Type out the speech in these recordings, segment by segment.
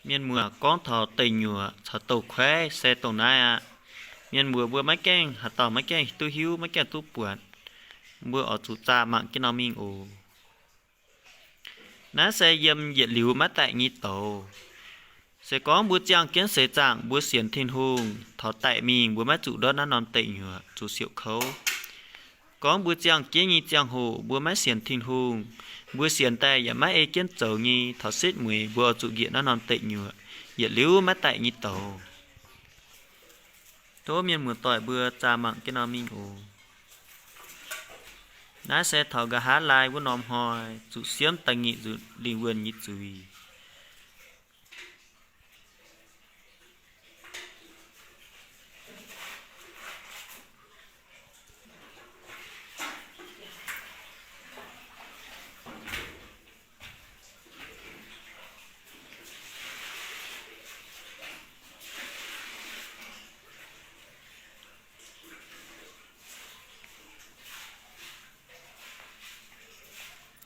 Mienh muoz, gorngv taux deic nyuoqc caux douz-kuaaiv se dongh naaiv aqv. Mienh muoz mbuo maiv gaengh haaix dauh maiv gaengh duqv hiuv, maiv gaengh duqv buatc, mbuo oix zuqc zaah mangc jienv nor mingh oc. Naaiv se yiem yietc liuz maiv daic nyei douz. Se gorngv mbuo ziangh jienv seix zaangc mbuo sienx Tin-Hungh, taux daic mingh mbuo maiv zuqc ndortv naaiv norm deic nyuoqc zuqc siouc kouv. Gorngv mbuo ziangh jienv nyei ziangh hoc mbuo maiv sienx Tin-Hungh, mbuo sienx daaih yaac maiv ei jienv zoux nyei, taux setv mueiz mbuo oix zuqc njiec naaiv norm deic nyuoqc, yietc liuz maiv daic nyei douz. Tov mienh muoz-doic mbuo zaah mangc jienv nor mingh oc. Naaiv se taux nqa'haav laai wuov norm hnoi zuqc siemv da'nyeic nzunc lingh wuonh nyei zuiz.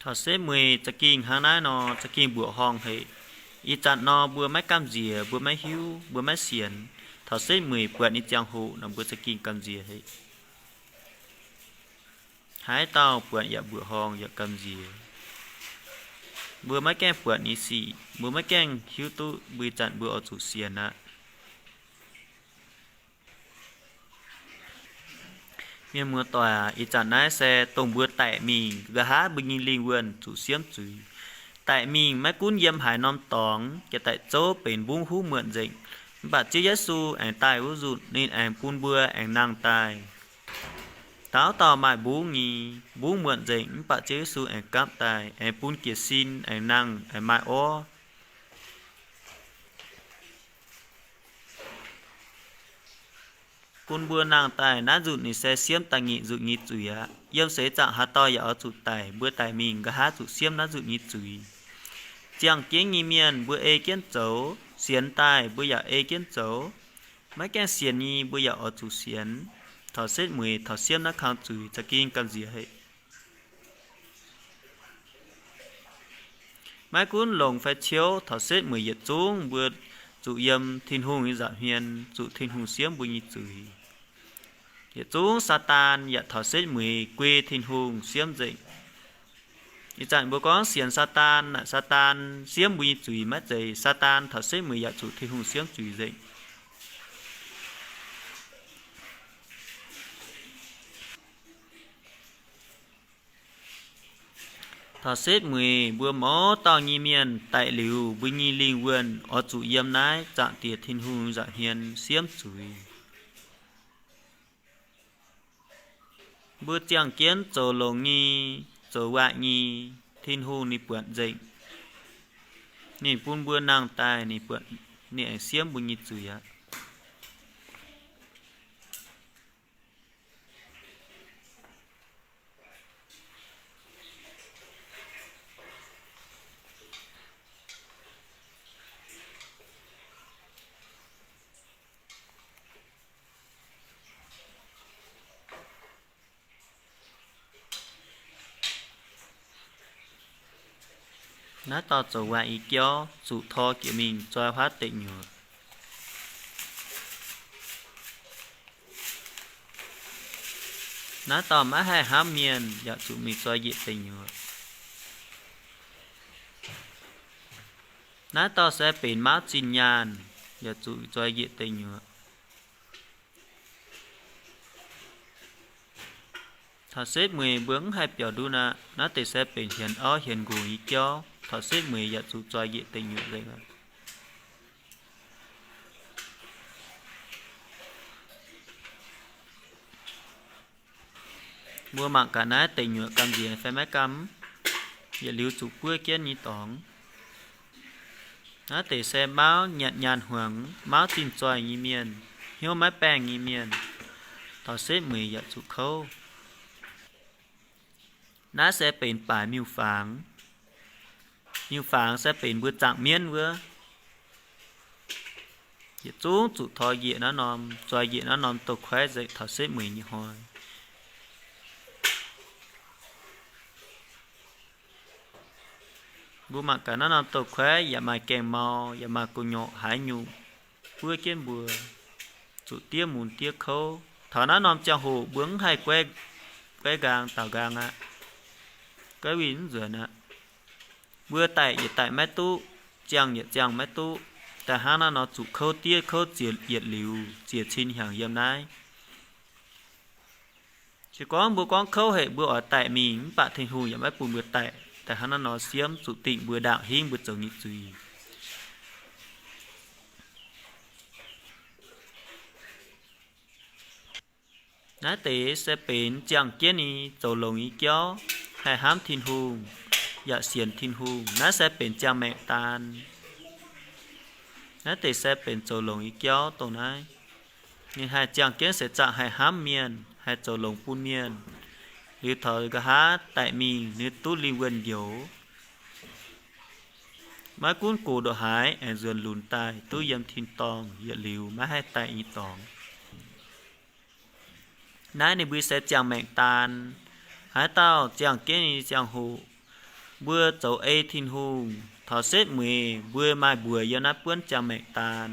Taux setv mueiz za'gengh hnangv naaiv nor, za'gengh mbuoqc horngh haic. Ih zanc nor mbuo maiv gamh nziex, mbuo maiv hiuv, mbuo maiv sienx. Taux setv mueiz buatc nyei ziangh hoc nor mbuo za'gengh gamh nziex haic. Haaix dauh buatc yaac mbuoqc horngh yaac gamh nziex. Mbuo maiv gaengh buatc nyei sic, mbuo maiv gaengh hiuv duqv, mbuo ih zanc mbuo oix zuqc sienx aqv. Mienh muoz-doic aac, ih zanc naaiv se dongh mbuo daic mingh nqa'haav mbuo nyei lingh wuonh zuqc siemv zuiz. Daic mingh maiv gunv yiem haaix norm dorngx, jiex daaih zouv benx mbungv huv muotc nzengc. Mv baac Ziouv Yesu aengx daaih wuov nzunc ninh aengx bun mbuo aengx nangh daaih. Dauh dauh maaih mbungv nyei, mbungv muotc nzengc, mv baac Ziouv Yesu aengx gapv daaih, aengx bun jiez sin, aengx nangh, aengx maaih orv. Bun mbuo nangh daaih naaiv nzunc ninh se siemv da'nyeic nzunc nyei zuiz aqv. Yiem seix zaangc haaix dauh yaac oix zuqc daic, mbuo daic mingh nqa'haav zuqc siemv naaiv nzunc nyei zuiz. Ziangh jienv nyei mienh mbuo ei jienv zoux, sienx daaih mbuo yaac ei jienv zoux. Maiv gaengh sienx nyei mbuo yaac oix zuqc sienx. Taux setv mueiz taux siemv naaiv kang zuiz za'gengh gamh nziex haic. Maiv gunv longc fai ciouv, taux setv mueiz yietc zungv mbuo zuqc yiem Tin-Hungh nyei nza'hmien, zuqc Tin-Hungh siemv mbuo nyei zuiz. Yietc zungv Saadaan yaac taux setv mueiz guei Tin-Hungh siemv nzengc. Ih zanc mbuo gorngv sienx Saadaan naaic, Saadaan siemv mbuo nyei zuiz maiv zeiz. Saadaan taux setv mueiz yaac zuqc Tin-Hungh siemv zuiz nzengc. Taux setv mueiz mbuo mouz dauh nyei mienh daic liuz, mbuo nyei lingh wuonh oix zuqc yiem naaiv Zaangc Diex Tin-Hungh nza'hmien siemv zuiz. Mbuo ziangh jienv zoux longx nyei, zoux waaic nyei, Tin-Hungh ninh buatc nzengc. Ninh bun mbuo nangh daaih, ninh buatc, ninh aengx siemv mbuo nyei zuiz aqv. Naaiv dauh zoux waaic i jauv zuqc tor jiex mingh zoi huaav deic nyuoqc. Naaiv dauh maiv haih hnamv mienh yaac zuqc mingh zoi njiec deic nyuoqc. Naaiv dauh se benx mauv zinh nyaanh yaac zuqc zoi njiec deic nyuoqc. Taux setv mueiz mbuo mv haih biaux ndutv aqv. Naaiv deix se benx hienx auv hienx nqox nyei jauv, taux setv mueiz yaac zuqc zoi njiec deic nyuoqc nzengc aqv. Mbuo mangc gaax naaiv deic nyuoqc gamh nziex fai maiv gamh, yietc liuz zuqc buov jienv nyei dorngx. Naaiv deix se mauv nyanc nyaanh hmuangx, mauv zinh zoih nyei mienh, hnyouv maiv baengh nyei mienh, taux setv mueiz yaac zuqc kouv. Naaiv se benx baaix miuc-fangx. Miuc-fangx se benx mbuo zaangc mienv wuov. Yietc zungv zuqc tor njiec naaiv norm, zoi njiec naaiv norm douz-kuaaiv nzengc taux setv mueiz nyei hnoi. Mbuo mangc gaax naaiv norm douz-kuaaiv yaac maaih gaengh mau, yaac maaih gu'nyuoqc haaix nyungc buov jienv mbuo, zuqc diev mun diev kouv. Taux naaiv norm ziangh hoc mbuo mv haih guaiv, guaiv nqaang daaux nqaang aqv. Guaiv winh mv nzuonx aqv. Mbuo daic yietc daic maiv duqv, ziangh yietc ziangh maiv duqv. Daaih hnangv naaiv nor zuqc kouv diev kouv ziex yietc liuz, ziex cin hnyangx yiem naaiv. Se gorngv mbuo gorngv kouv haic mbuo oix daic mingh mv baac Tin-Hungh yaac maiv bun mbuo daic. Daaih hnangv naaiv nor siemv zuqc dingh mbuo ndaangc hingv mbuo zoux nyei zuiz. Naaiv deix se benx ziangh jienv nyei zoux longx nyei jauv, haih hnamv Tin-Hungh, yaac sienx Tin-Hungh. Naaiv se benx ziangh maengc daan. Naaiv deix se benx zoux longx nyei jauv dongh naaiv. Ninh haih ziangh jienv seix zaangc haih hnamv mienh, haih zoux longx bun mienh. Liuz taux nqa'haav daic mingh ninh duqv lingh wuonh njoux, maiv gunv gox ndongc haaix aengx nzuonx lunx daaih duqv yiem tin-dorngh yietc liuz maiv haih daic nyei dorngx. Naaiv ninh mbuo se ziangh maengc daan. Haaix dauh ziangh jienv nyei ziangh hoc, mbuo zoux ei Tin-Hungh, taux setv mueiz mbuo maaih mbuox yiem naaiv buonv ziangh maengc daan.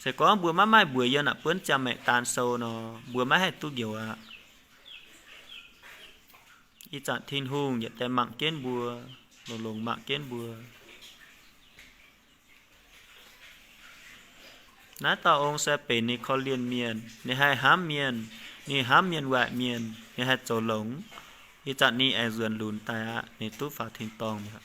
Se gorngv mbuo maiv maaih mbuox yiem naaic buonv ziangh maengc daan sou nor, mbuo maiv haih duqv njoux aqv. Ih zanc Tin-Hungh yietc deix mangc jienv mbuo, longx-longx mangc jienv mbuo. Naaiv dauh ong se benx ninh korv-lienh mienh, ninh haih hnamv mienh, ninh hnamv mienh waaic mienh, ninh haih zoux longx. Ih zanc ninh aengx nzuonx lunx daaih aqv, ninh duqv faaux tin-dorngh mi'aqv.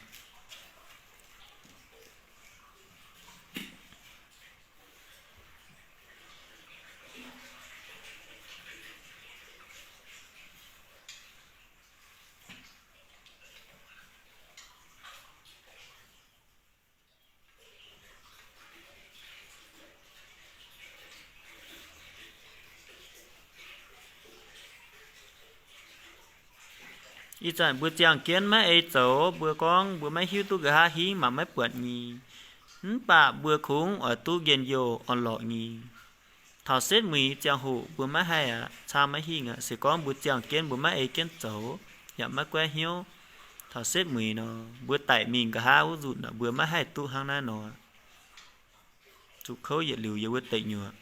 Ih zanc mbuo ziangh jienv maiv ei zoux, mbuo gorngv mbuo maiv hiuv duqv nqa'haav hingv mangc maiv buatc nyei. Mv baac mbuo kungx oix duqv njien-youh orn-lorqc nyei. Taux setv mueiz ziangh hoc mbuo maiv haih aqv, caa maiv hingh aqv. Se gorngv mbuo ziangh jienv mbuo maiv ei jienv zoux, yaac maiv guaiv hnyouv, taux setv mueiz nor, mbuo daic mingh nqa'haav wuov nzunc aqv, mbuo maiv haih duqv hnangv naaiv nor, zuqc kouv yietc liuz yiem wuov deic nyuoqc.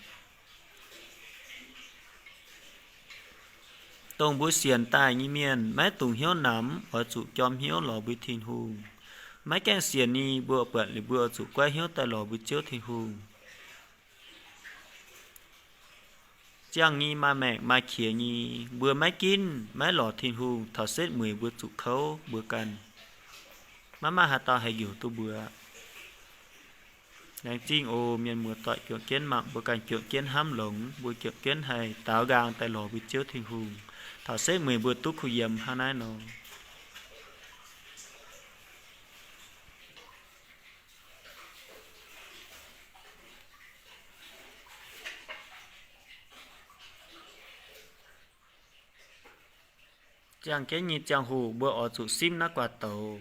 Dongh mbuo sienx daaih nyei mienh maiv dungx hnyouv namx, oix zuqc jorm hnyouv lorz mbuo Tin-Hungh. Maiv gaengh sienx nyei, mbuo buatc liuz mbuo oix zuqc goiv hnyouv daaih lorz mbuo Ziouv Tin-Hungh. Ziangh nyei maaih maengc maaih qiex nyei, mbuo maiv ginv maiv lorz Tin-Hungh, taux setv mueiz mbuo zuqc kouv mbuo ganh, maiv maaih haaix dauh haih njoux duqv mbuo. Laengz zingh oc. Mienh muoz-doic juangc jienv mangc, mbuo ganh juangc jienv hnamv longx, mbuo juangc jienv haih daaux nqaang daaih lorz mbuo Ziouv Tin-Hungh, taux setv mueiz mbuo duqv kuh yiem hnangv naaiv nor. Ziangh jienv nyei ziangh hoc mbuo oix zuqc simv naaiv guaax douz.